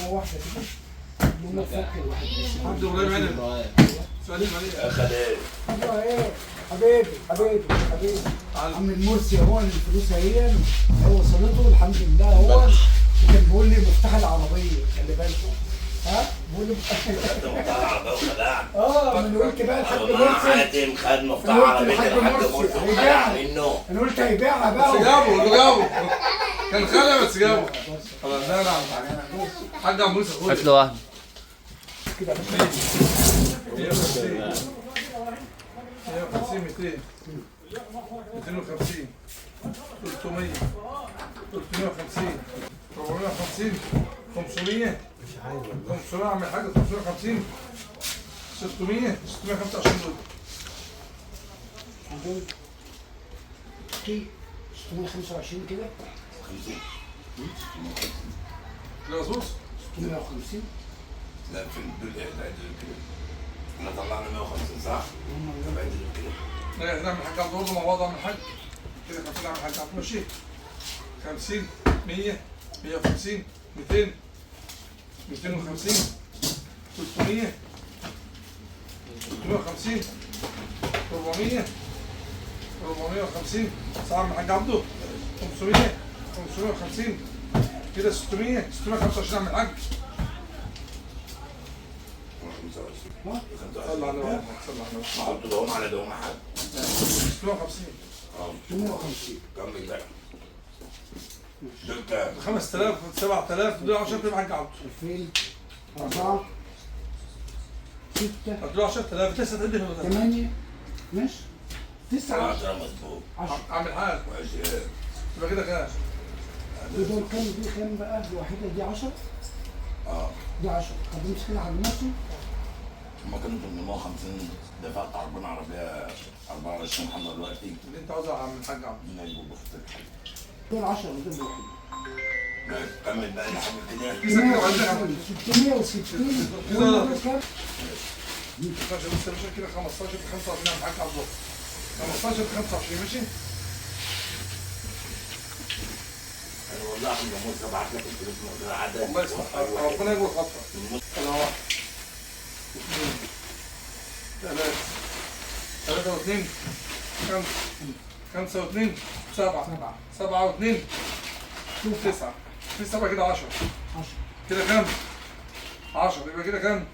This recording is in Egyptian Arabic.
هو واحدة كده. هم فك الواحد. عبد ابراهيم عدل. سلم عليه. خليل. ايه حبيبي حبيبي حبيبي. عم المرسي اهو الفلوس اهي هو وصلته الحمد لله اهو. وكان بيقول لي مفتاح العربية خلي بالكم. ها؟ بيقول لي خدت مفتاح العربية وخدعت. من قلت بقى الحاج مرسي. حاتم خد مفتاح عربية الحاج مرسي وخدع منه. انا قلت هيبيعها بقى. بس جابه جابه. كان خلع بس جابه. خلاص لا لا الحاج عم موسى خد. هات له واحدة. كده 150 150 200 250 300 350 450 500 مش عايز 500 اعمل حاجة 550 600 625 دول في 625 كده 50 لا مظبوط 650. لا في دول كده احنا طلعنا 150 صح؟ كده لا نعمل حاجة عبد برضه مع بعض. اعمل حاجة كده 50. اعمل حاجة عبد ماشي 50 100 150 200 250 300 350 400 450 صح يا الحاج عبده 500 550 كده 600 625 اعمل حاج. 25 صلى على النبي صلى على النبي. حط دهون على دهون يا حاج. 650 650 كمل بقى. دول كام؟ 5000 7000 دول 10000 يا حاج عبده. 2000 4 6 دول 10000 لسه تعد في 8 ماشي 9 10 مظبوط. 10 اعمل حاجة 20 يبقى كده كام؟ دول كام؟ دي كام بقى؟ الوحيدة دي 10. دي 10. طب امسك كده على نفسه. هما كانوا 850 دفعت عربون عربية 24 محمد دلوقتي. اللي انت عاوزه يا عم الحاج عبد. دول 10 ودول واحد. كمل بقى الحاج كده. 660 كده بس كده 15 في 25 يا الحاج عبد الله. 15 في 25 ماشي؟ انا والله يا عم موسى بعت لك الفلوس من غير عدد. الله يصلحك ربنا يجبر خاطرك. انا واحد اثنين ثلاثة 3 و2 5 5 و2 7 7 و2 9 في 7 كده 10 كده كام؟ 10 يبقى كده كام؟